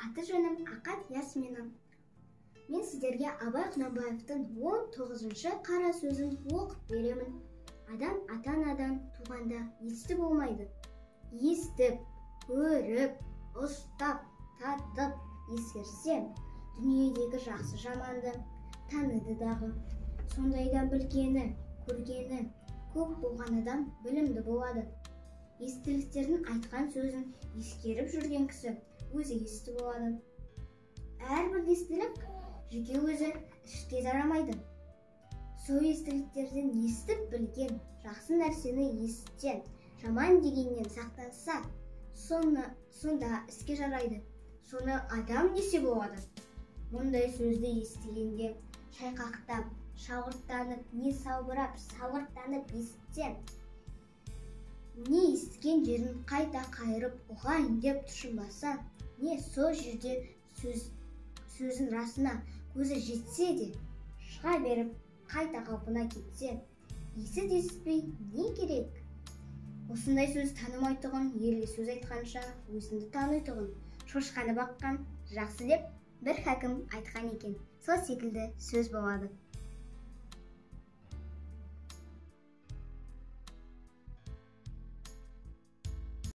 Аты-жөнім Ақат Ясмина. Мен сіздерге Абай Құнанбаевтың 19-шы қара сөзін оқып беремін. Адам ата-анадан туғанда есті болмайды. Естіп, көріп, ұстап, татып, ескерсе, дүниедегі жақсы жаманды таныды дағы. Сондайдан білгені, көргені көп болған адам білімді болады. Естіліктердің айтқан сөзін ескеріп жүрген кісі өзі есті болады. Әрбір естілік жеке өзі ішке жарамайды. Сол естіліктерден естіп білген жақсы нәрсені есітсе, жаман дегеннен сақтанса, сонда іске жарайды. Соны адам десе болады. Мұндай сөзді естігенде шайқақтап, шауырттанып, не салбырап, салғырттанып есітсе, не естіген жерін қайта қайырып ұғайын деп тұшынбаса, не сол жерде сөзін расына көзі жетсе де, шыға беріп қайта қалпына кетсе, есі деспей не керек? Осындай сөз танымайтұғын елге сөз айтқанша өзіңді танитұғын шошқаны баққан жақсы деп бір хакім айтқан екен. Сол секілді сөз болады.